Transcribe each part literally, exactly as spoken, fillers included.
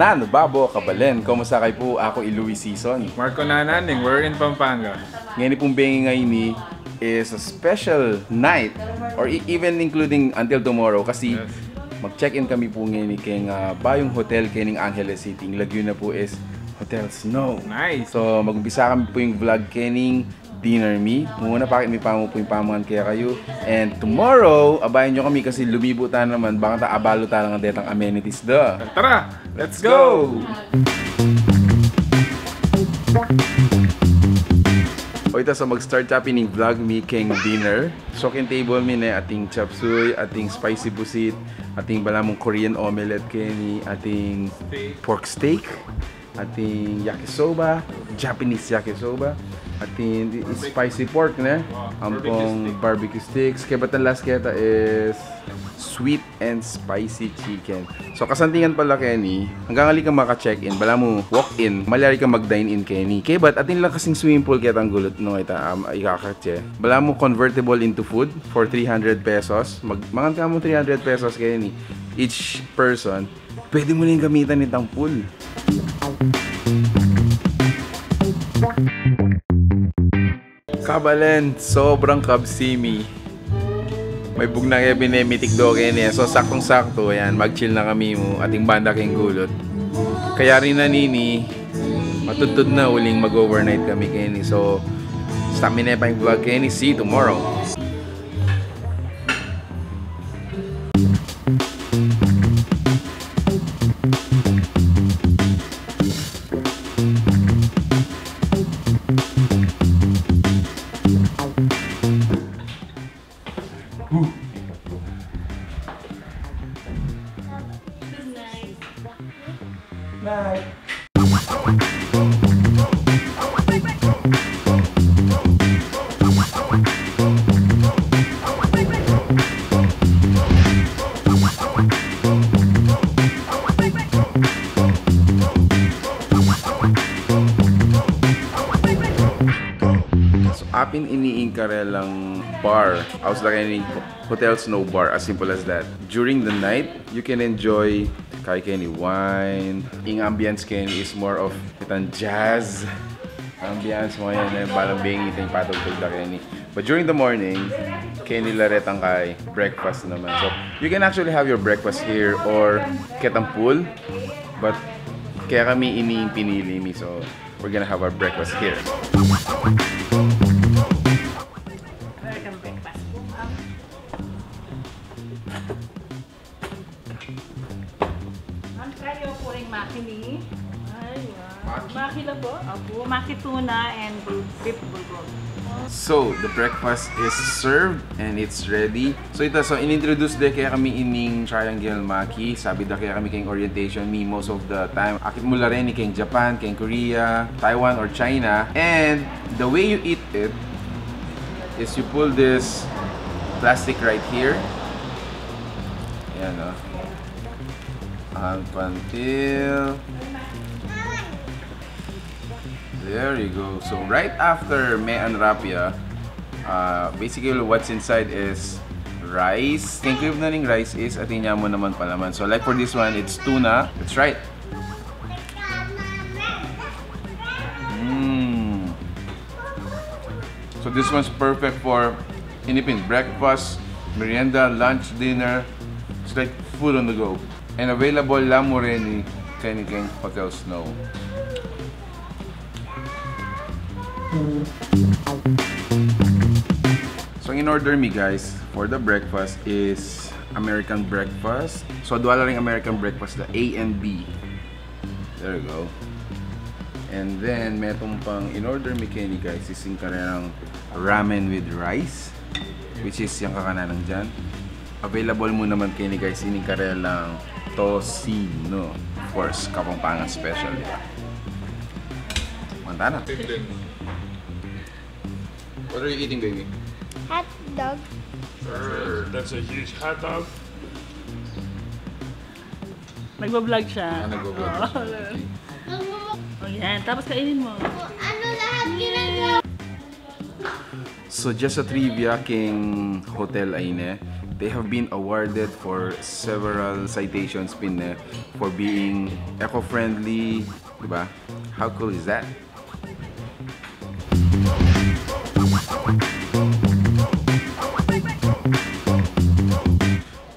Nanu babo, kabalen, kumusta kayu pu? Aku i Louis Sison. Marco Nananing, we're in Pampanga. Ngeni pung bengi ngeni is a special night, or e- even including until tomorrow, kasi mag-check-in kami pu ngeni keng, ah, bayung hotel kening Angeles City. Ing lagyu na pu is Hotel Snow. Nice. So, mag-umpisa kami pu ing vlog kening dinner mi. Muna, pakit mi pamu pu ing pamangan kekayu. And tomorrow, abayan yu kami kasi lumibu ta naman, bang ta abalu ta la ngan detang amenities da. Tara! Let's go! O ita, so mag-start ya pin ing vlog mi keng dinner. So keng table mi ne, ating chop suey, ating spicy busit, ating balamu Korean omelette keni, ating pork steak, ating yakisoba, Japanese yakisoba, ating spicy pork ne, ampong barbecue sticks. Kaybat ing last keta is sweet and spicy chicken. So, kasantingan pala keni, anggang ali ka maka-check-in, balamu walk-in, malyari ka mag-dine-in keni. Kaybat atin la kasing swimming pool ketang gulut nung ita, um, ikakatse. Balamu convertible into food for three hundred pesos. Mag-, mangan ka mu three hundred pesos keni each person. Pwede mu neng gamitan itang pool. Kabalen, sobrang kabsi mi. May bugna ke binemitik do keni. So, saktong-sakto, ayan, mag-chill na kami mu, ating banda keng gulut. Kayari na nini, matudtud na uling mag-overnight kami keni. So, stop mi ne pa ing vlog keni. See you tomorrow. Night. So, apin ini ing karelang bar. Aus da keni Hotel Snow Bar, as simple as that. During the night, you can enjoy, kaya keni wine. Ing ambience keni is more of itang jazz ambience, mga yan, eh, balang bengi ita ing patugtug da keni. But during the morning, keni la retang kay breakfast naman. So, you can actually have your breakfast here or ketang pool. But kaya kami ini ing pinili mi. So, we're gonna have our breakfast here. Welcome breakfast po, ma'am. Ma'am, try yu pu ring maki ni. Ay, wow. Maki? Maki la po? Opo, maki tuna and bul-, beef bulgogi. So, the breakfast is served and it's ready. So ita, so in-introduce de kekami ining triangle maki. Sabi da kekami keng orientation mi, most of the time, akit mu la reni keng Japan, keng Korea, Taiwan, or China. And the way you eat it is you pull this plastic right here. Ayan, oh. Up until There you go. So, right after me-unwrap ya, uh, basically what's inside is rice. Keng Crave na ning rice is atin ya mu naman palaman. So, like for this one, it's tuna. That's right. Mm. So, this one's perfect for anything, breakfast, merienda, lunch, dinner. It's like food on the go. And available la mu reni keni keng Hotel Snow. So, ang in-order mi, guys, for the breakfast is American breakfast. So, dua la ring American breakfast, the A and B. There you go. And then, metung pang in-order mi keni, guys, is ing karelang ramen with rice, which is yang kakanan nang dyan. Available mu naman keni, guys, ining karelang tocino. Of course, Kapampangan special, di ba? Mangan tana. What are you eating, baby? Hot dog. Sure, that's a huge hot dog. Nagba-vlog siya. Ah, nagba-vlog siya. Oo. Okay. Yan, tapos kainin mo. Ano lahat ginagawa? So, just a trivia king hotel a ini, they have been awarded for several citations pin ne for being eco-friendly, di ba? How cool is that?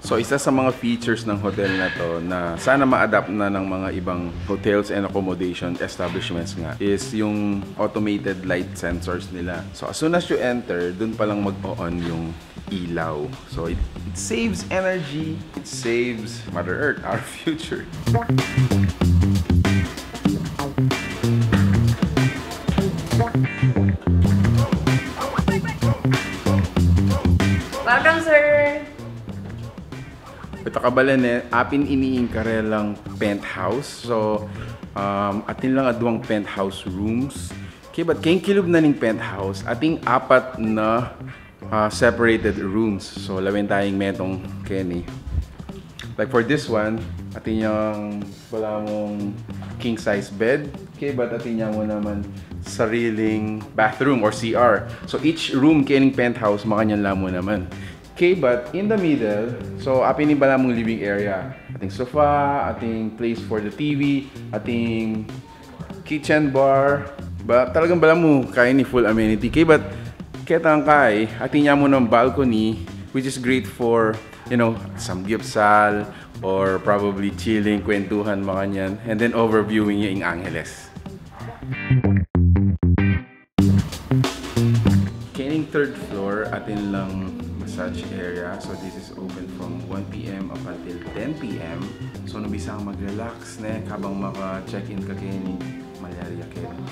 So, isa sa mga features ng hotel na 'to na sana ma-adapt na ng mga ibang hotels and accommodation establishments nga is yung automated light sensors nila. So, as soon as you enter, dun pa lang mag-o-on yung ilaw. So, it, it saves energy, it saves Mother Earth, our future. Welcome, sir! Ita, kabalen ne, apin ini ing karelang penthouse. So, um, atin lang aduang penthouse rooms. Kabat keng kilub na ning penthouse, atin apat na, ah, separated rooms. So, lawen tayang metung keni. Like for this one, atin yang balamung king size bed. Kabat atin yang mu naman sariling bathroom or C R. So, each room kening penthouse, makanyan la mu naman. Kabat in the middle, so, apin ing balamung living area. Atin sofa, atin place for the T V, atin kitchen bar. Ba, talagang balamu keni full amenity. Kabat ketang keni, atin ya mu nang balcony, which is great for, you know, samgyupsal or probably chilling, kwentuhan, makanyan, and then overviewing ya ing Angeles. Kening third floor, atin lang massage area. So this is open from one P M up until ten P M. So nung bisa kang mag-relax ne, kabang maka-check-in ka keni, malyari ya keni.